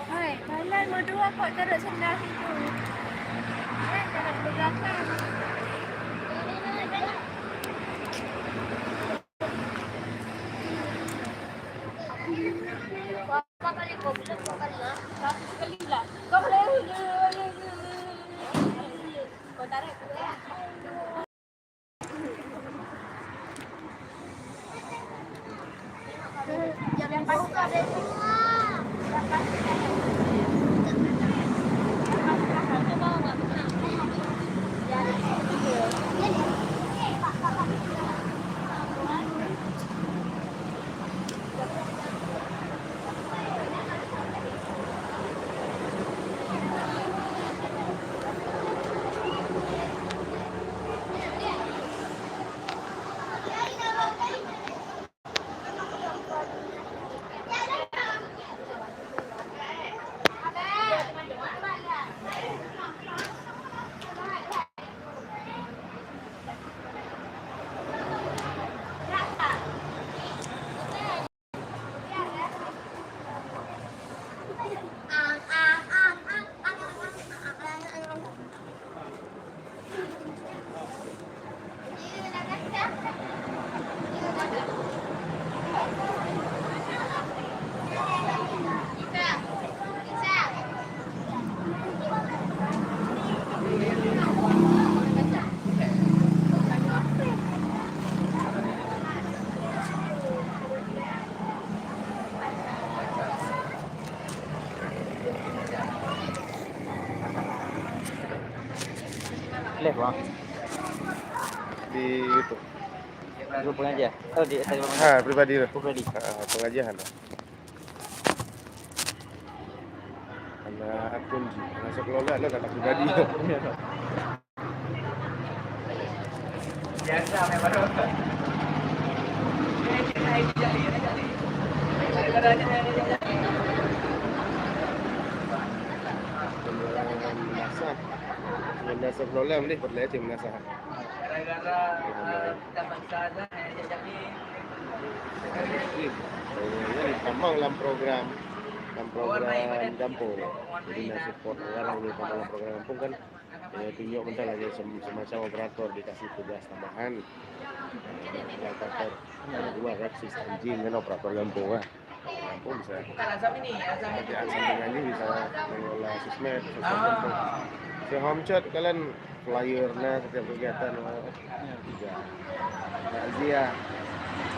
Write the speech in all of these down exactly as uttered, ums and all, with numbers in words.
Hai, kalian berdua kok taruh sendal situ? Hai, taruh di belakang. Berapa kali kau bilang dua kali, ha? Satu kali lah. Kau boleh. Kau tarik dulu, ya. Boleh, Bang. Di YouTube. Grup pengajian. Oh, di Instagram. Ha, pribadi tu. Pribadi. Ha, pengajian tu. Anak akun jih. Anak sekolah lah, anak pribadi. Biasa, memang. Meunasah. Meunasah problem ni, perlu cek meunasah. Gara-gara, eh, kita bangsa dah, eh, jadi. Jadi, tamong lam program, lam program gampông. Jadi, nak support orang ni tamong lam program gampông kan. Ya, tunjuk bentar lagi sem-, semacam operator dikasih tugas tambahan. Operator dua kan, sis anjing kan, operator gampông lah. Gampông bisa. Kerjaan sampingan ni bisa mengelola sosmed, sosmed gampông. Si Homchat kalian flyer nah setiap kegiatan. Ya. Takziah,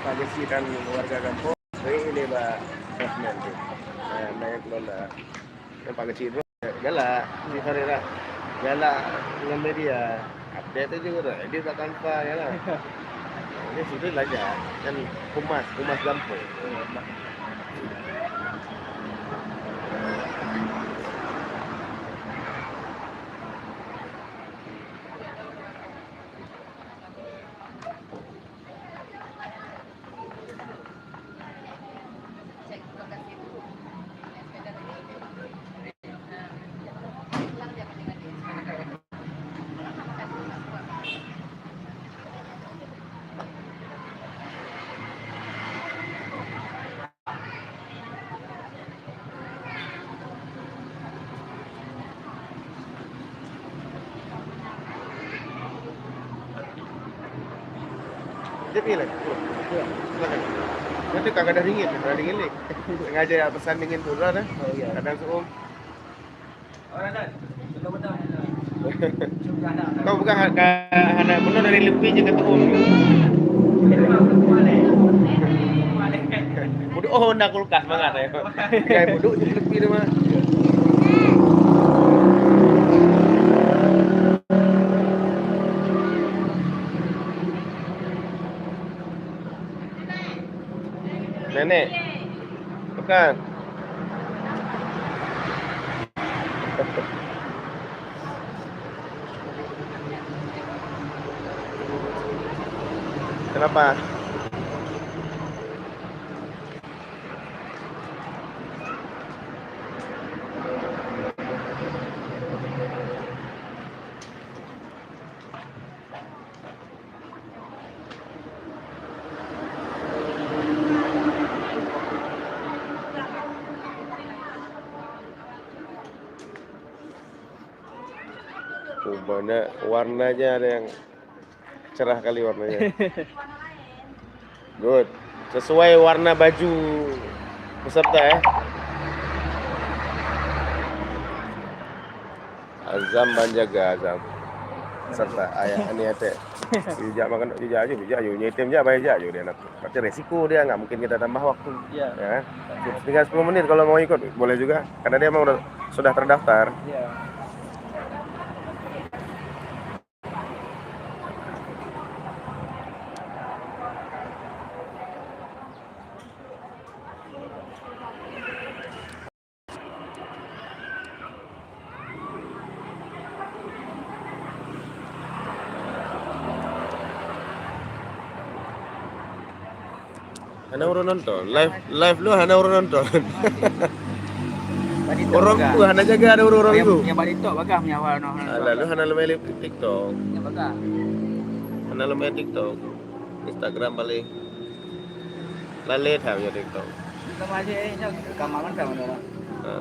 Pak Gesi dan warga gampông. Sering ini, Pak, sosmed tu. Nah, naik kelola. Nampak kecil tu. Galak, si Farid lah. Galak dengan media. Update tu juga tu. Edit kat Canva, ya lah. Ini situ belajar. Kan humas, humas gampông. Jadi pilih. Silakan. Nanti tak ada ringgit, ada ringgit leh. Sengaja ya pesan dingin tu lah dah. Oh, iya. Kadang suum. Kau bukan ha-, ka-, hana bunoe dari leupie je keu tu'um. Buduk, oh, na kulkas mangat, eh. Tinggai buduk je leupie tu mah. Nenek. Bukan. Kenapa? Oh, banyak warnanya, ada yang cerah kali warnanya. Good. Sesuai warna baju peserta, ya. Azam ban jaga, Azam. Serta ayah ni até. Bijak makan, bijak aju, bijak aju. Nyetem jak, bayar jak aju dia nak. Tapi resiko dia, nggak mungkin kita tambah waktu. Ya. Ya. Tinggal sepuluh menit kalau mau ikut, boleh juga. Karena dia memang udah, sudah terdaftar. Ya. Hana ureueng nonton. Live, live lu hana ureueng nonton. Bak TikTok ureueng bagah. Tu hana jaga ada ureueng-ureueng tu. Yang bak TikTok bagah punya awal noh. Alah, lu hana leumah TikTok. Yang bagah. Hana leumah TikTok. Instagram paling. Lalét hai meunyoe TikTok. Sama aja, eh, nyoe rekaman kan sama orang. Ha.